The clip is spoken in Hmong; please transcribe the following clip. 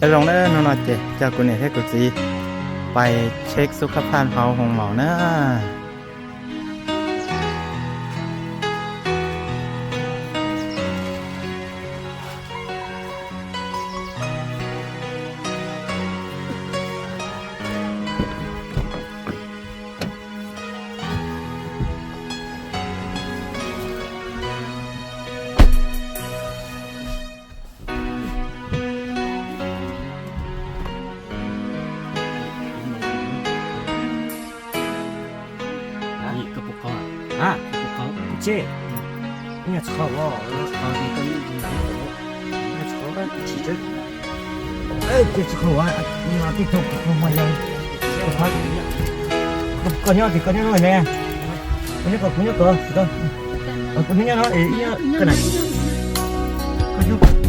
Nyob zoo na, hnub no ces coj kuv niam thiab kuv txiv pais check xub khab phaj hauv hoo maum na. Koj nyob tim koj nyob no ne, koj nyob ko kuv nyob ko, kuv nyob no, koj na, koj nyob